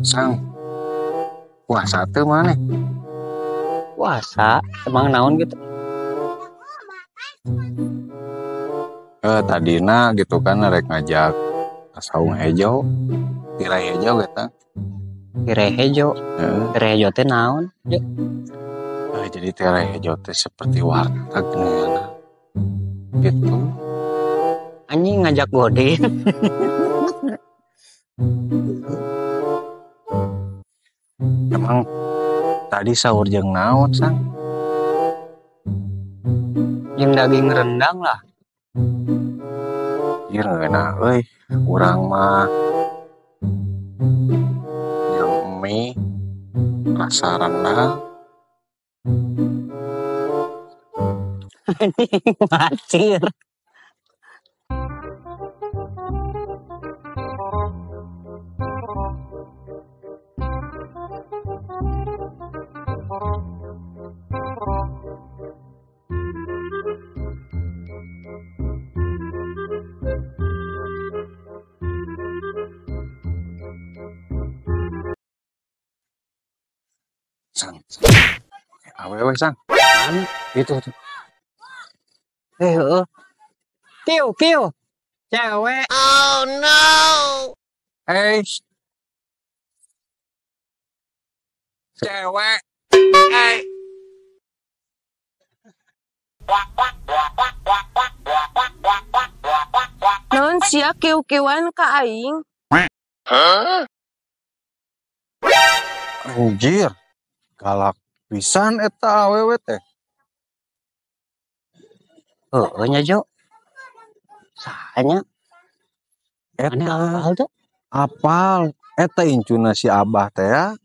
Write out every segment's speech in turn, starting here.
Sang puasa teu maneh? Puasa emang naon gitu? Tadina gitu kan rek ngajak saung hejo, tirai hejo gitu. Tirai hejo. Tirai hejo teh naon? Jadi tirai hejo teh seperti warteg nih gitu. Anjing ngajak godin. Emang tadi sahur jeung naon, Sang? Jeung daging rendang lah. Ieu ngeunah euy, urang mah jeung mie rasa rendang. Anjing macir. Sang, awewe sang, mana? Itu tuh. Piu piu, cewek. Oh no. Hey, cewek. Hey. Non sia kieu-kieuan ka aing. Huh? Anjir. Galak pisan eta awewe teh. Heeh nya Jo. Sahanya? Eta apal tuh? Apal eta incuna si Abah teh ya.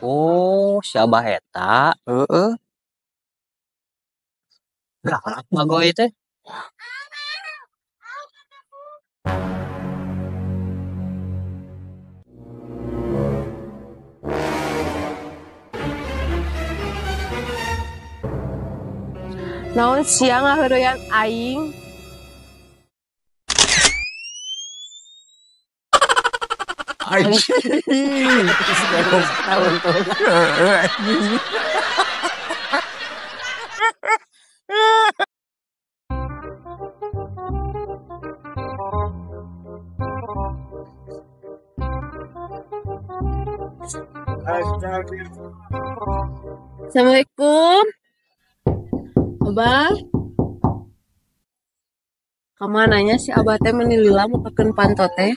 Oh, si Abah eta. Heeh. Galak bagoy teh. Naon sia ngaheureyan aing? Anjing. Assalamualaikum. Abah, kamananya si Abah teh meni lila mukakeun panto teh?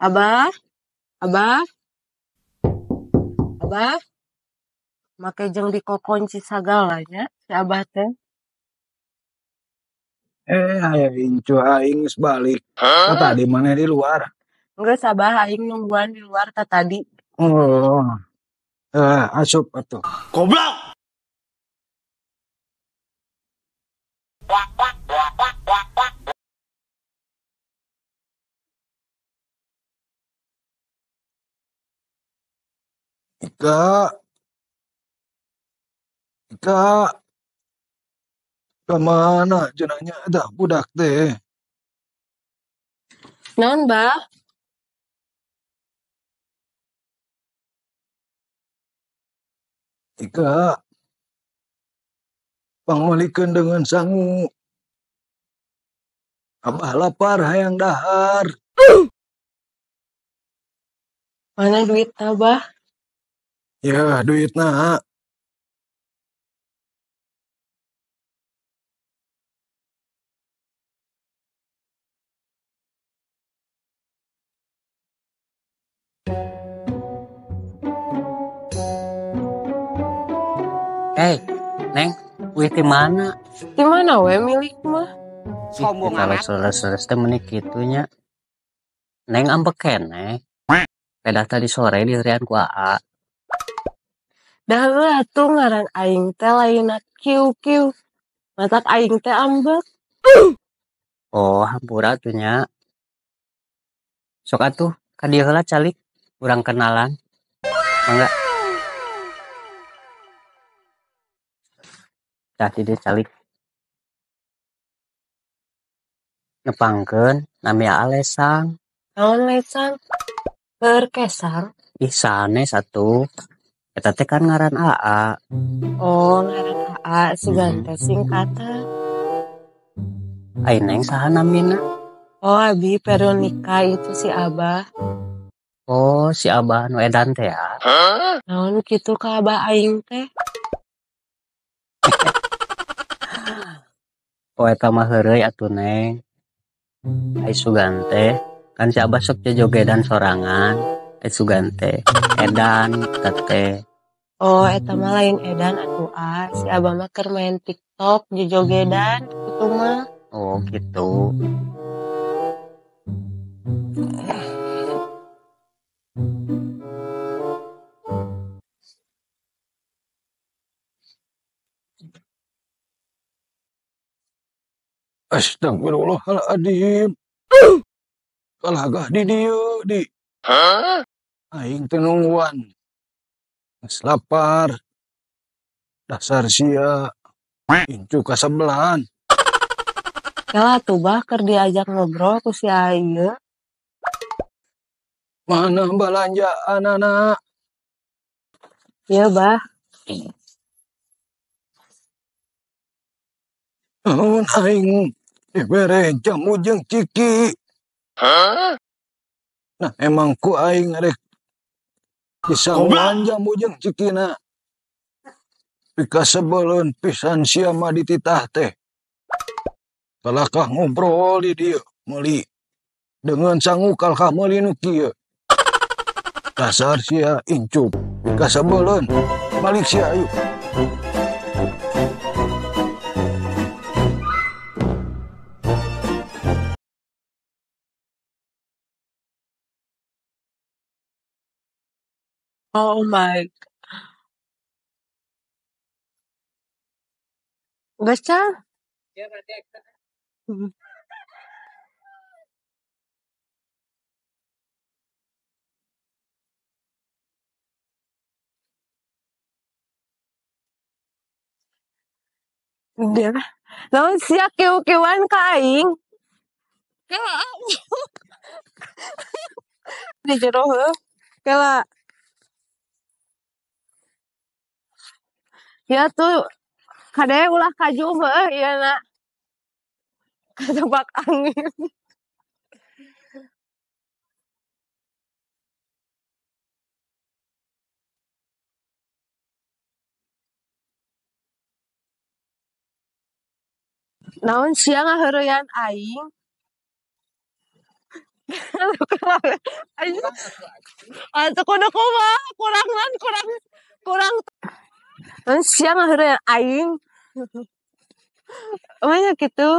Abah, Abah, Abah, make jeung dikokonci sagalanya si Abah teh. Aya incu aing geus balik. Huh? Tadi mana di luar? Geus Abah, aing nungguan di luar ta tadi. Oh. Asup atuh. Goblok. Ika, Ika, kemana jenanya ada budak teh? Naon, Bah? Ika, pangmalikeun dengan sangu. Abah lapar hayang dahar. Mana duit Abah? Ya, duitna. Hei, Neng, wih di mana? Di mana we milik mah? Sombong amat. Kalau seles-seles teh meni kitu nya. Neng ambek keneh. Pedah tadi sore diherian ku AA. Dah heueuh atuh ngaran aing teh lainna kieu-kieu. Matak aing teh ambek. Oh, hampura atuh nya. Sok atuh ka dieu heula calik, urang kenalan. Mangga. Tah di dieu calik. Nepangkeun nami AA Lesang. Naon Lesang? Keur kesang? Ih sanes atuh. Eta teh kan ngaran AA. Oh, ngaran AA sugan teh singkatan. Ai Neng saha namina? Oh, abi Veronica itu si Abah. Oh, si Abah nu edan teh ya. Naon kitu ka Abah aing teh? Oh, eta mah heureuy atuh Neng. Ai sugan teh kan si Abah sok jojogedan sorangan. Ai sugan teh edan eta teh. Oh, eta mah lain edan atuh ah. Si Abah mah keur main TikTok jojogedan kitu mah. Oh, gitu. Astagfirullahaladzim. Kalagah di dieu di. Aing teh nungguan. Geus lapar. Dasar sia. Incu kasebelahan. Kela atuh bah keur diajak ngobrol ku si ieu. Mana balanjaanana? Ieu bah. Naon aing dibere jamu jeung ciki. Nah emang ku aing rek disanguan jamu jeung cikina. Pikasebeleun pisan sia mah dititah teh. Kalakah ngobrol di dieu meuli dengan sangu kalkah meuli nu kieu. Dasar sia incup kasebeleun balik sia ayo. Oh my. Geus can? Dia naon sia kieu-kieuan ka aing? Kela. Di jero heuh. Kela. Ya tuh kade ulah kaju heuh ieu na. Katebak angin. Naon sia ngaheureyan aing? Aing atuh kudu kumaha kurang kurang kurang. Naon sia ngaheureyan aing? Makanya gitu.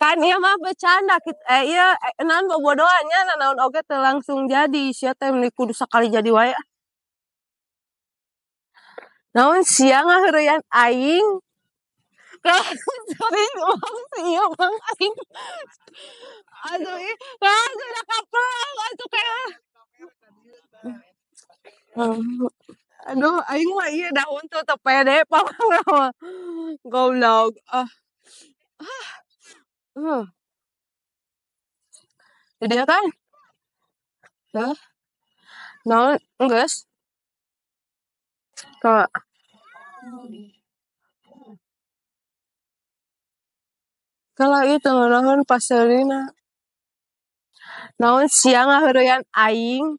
Kan ieu mah bercanda kitu ieu naon bobodohan nya naon oge teu langsung jadi sia teh meuni kudu sakali jadi wae. Naon sia ngaheureyan aing? Sorry, ieu mah aing. Aduh, ih, sudah kaprok atuh kayak. Aduh, aing mah ieu daun tuh teu pede pamang mah. Goblok. Ah. Jadi kan? Hah? Naon geus? Ka Kala ieu teu ngeunaheun paseurina. Naon sia ngaheureyan aing?